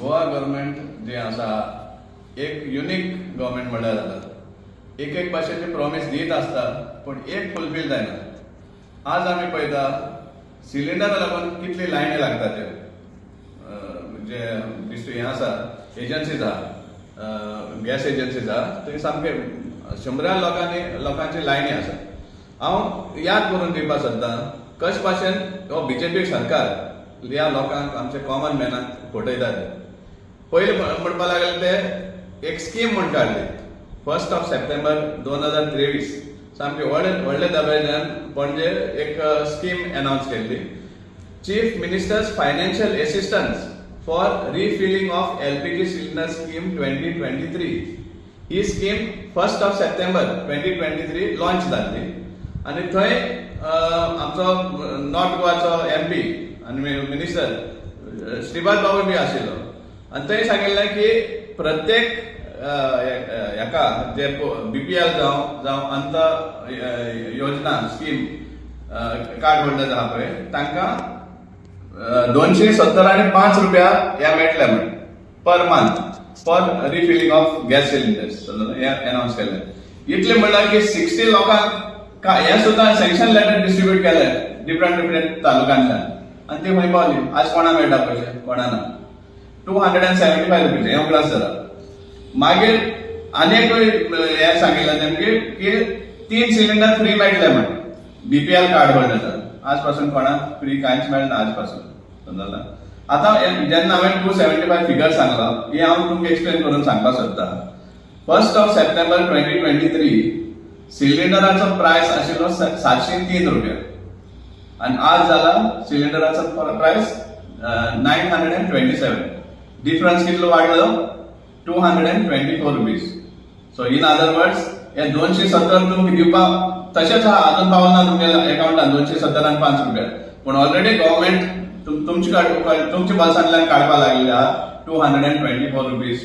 Goa government जे आसा, एक unique government म्हणल्यार जाता. एक एक भाशेचे प्रॉमीस दीत आसता, पूण एक फुलफील जायना. आज आमी पळयता, सिलिंडरा लागून कितली लायनी लागता. ते जे हे आसा, एजन्सीज आहा, गॅस एजन्सीज आहा, थंय सामके शंबरान लोकांनी लोकांची लायनी आसा. हांव याद करून दिवपाक सोदतां, कश भाशेन हो बीजेपी सरकार ह्या लोकांक, आमचे कॉमन मॅनाक फटयता ते. पयलीं म्हणपाक लागले, ते एक स्कीम म्हूण काडली. 1 ऑफ सप्टेंबर 2023 सामके व्हडले व्हडले दबाज्यान पणजे एक स्कीम अनावन्स केल्ली, Chief Minister's Financial Assistance for Refilling of LPG Cylinder Scheme 2023. He scheme 1 of September 2023 launch जाल्ली आनी थंय आमचो नॉर्थ गोवाचो एमपी आनी मिनिस्टर श्रीपाद बाबू बी आशिल्लो आनी थंय सांगिल्लें की प्रत्येक हेका जे बीपीएल जावं जावं अंत योजना स्कीम कार्ड होल्डर आहा पळय, तांकां 270 आनी 5 रुपया हे मेळटले म्हण per month for refilling of gas cylinders. हे अनावन्स केलें. इतलें म्हणल्यार की 60 लोकांक हे सुद्दां सँक्शन लेटर डिस्ट्रीब्यूट केले डिफरंट डिफरंट तालुक्यांतल्यान आनी ती खंय पावली? आज कोणा मेळटा पयशे? कोणा ना. ₹275 हे उगडास जाता. मागीर आनी एकूय हे सांगिल्लें तेमगे की तीन सिलिंडर फ्री मेळटले म्हण बीपीएल कार्ड होल्डर. आज पासून कोणाक फ्री कांयच मेळना आज पासून, समजला? आतां जेन्ना हांवें 275 फिगर सांगला, हे हांव तुमकां एक्सप्लेन करून सांगपाक सोदता. 1 ऑफ सप्टेंबर 2023 सिलिंडराचो प्रायस आशिल्लो 703 रुपया आनी आज जाला सिलिंडराचो प्रायस 927. डिफरन्स कितलो वाडलो? ₹224. So in other words, हे 270 तुमकां दिवपाक तशेंच आहा, अजून पावना तुमच्या अकाउंटान 270 आनी 5 रुपया, पूण ऑलरेडी गव्हर्मेंट तुमच्या बॉल्सांतल्यान काडपाक लागलेले आहा ₹224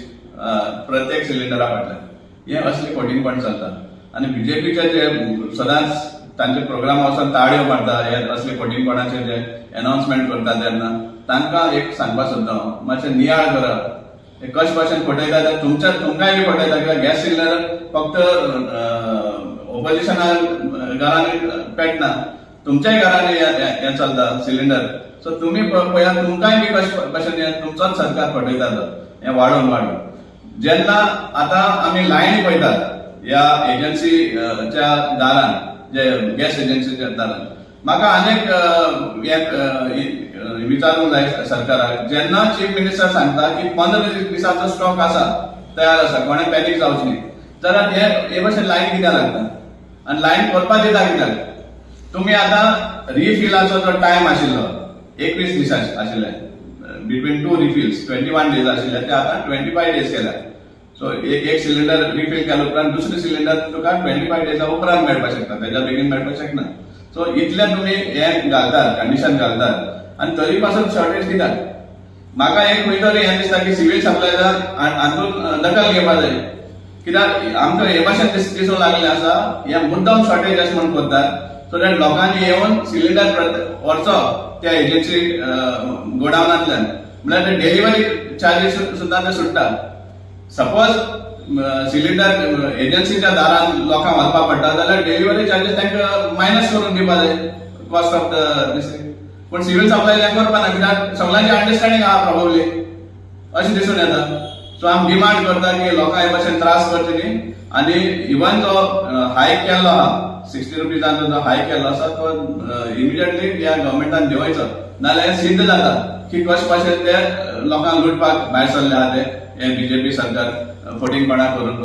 प्रत्येक सिलिंडरा फाटल्यान. हे असले फटींगपण चलता आनी बीजेपीचे जे सदांच तांचे प्रोग्राम वचून ताळयो मारता, हे असले फटींगपणाचे जे अनाउन्समेंट करता तेन्ना तांकां एक सांगपाक सोदता हांव, मातशें नियाळ करात. हे कश भाशेन फटयता ते, तुमच्या तुमकांय बी फटयता, कित्याक गॅस सिलिंडर फक्त ओपोजिशना घरांनी पेटना, तुमच्याय घरांनी हे चलता सिलिंडर. सो तुमी पळयात, तुमकांय बी कश भाशेन हे तुमचोच सरकार फटयता तो हे वाडोवन वाडोवन. जेन्ना आतां आमी लायनी पळयतात ह्या एजन्सीच्या दारान, जे गॅस एजन्सीच्या दारान, म्हाका अनेक हे विचारूंक जाय सरकाराक. जेन्ना चीफ मिनिस्टर सांगता की 15 दिसाचो स्टॉक आसा, तयार आसा, कोणें पॅनीक जावचें न्ही, जाल्यार हे हे भशेन लायन कित्याक लागता आनी लायन करपाक दिता कित्याक तुमी? आतां रिफिलाचो जो टायम आशिल्लो, 21 दीस आशिल्ले, बिटवीन टू रिफिल्स 21 डेज आशिल्ले, ते आतां 25 डेज केल्या. सो एक एक सिलिंडर रिफील केल्या उपरांत दुसरे सिलिंडर तुका 25 डेजा उपरांत मेळपाक शकता, तेज्या बेगीन मेळपाक शकना. सो इतले तुमी हे घालतात, कंडिशन घालतात आनी तरी पासून शॉर्टेज कित्याक? म्हाका एक खंय तरी हें दिसता की सिवील सप्लायजान हातूंत दखल घेवपाक जाय, कित्याक आमकां हे भाशेन दिसूंक लागलें आसा, हे मुद्दम शॉर्टेज अशें म्हूण करतात, सो that लोकांनी येवन सिलिंडर व्हरचो त्या एजन्सी गोडावनांतल्यान. म्हळ्यार ते डिलिव्हरी चार्जीस सुद्दां ते सुट्टा. सपोज सिलिंडर एजन्सीच्या दारान लोकांक व्हरपाक पडटा जाल्यार डिलिव्हरी चार्जीस तांकां मायनस करून दिवपाक जाय कॉस्ट ऑफ the दीस. पूण सिव्हिल सप्लाय हें करपा ना, कित्याक सगळ्यांची अंडरस्टँडींग आहा प्रॉब्ली अशें दिसून येता. सो आमी डिमांड करता की लोकांक हे भशेन त्रास करचे न्ही आनी इवन जो हायक केल्लो आहा, 60 रुपीजांचो जो हायक केल्लो आसा, तो इमिजिएटली ह्या गव्हर्मेंटान देंवयचो, नाजाल्यार हें सिद्ध जाता की कशे भाशेन ते लोकांक लुटपाक भायर सरले आहा ते हे बीजेपी सरकार फटींगपणा करून.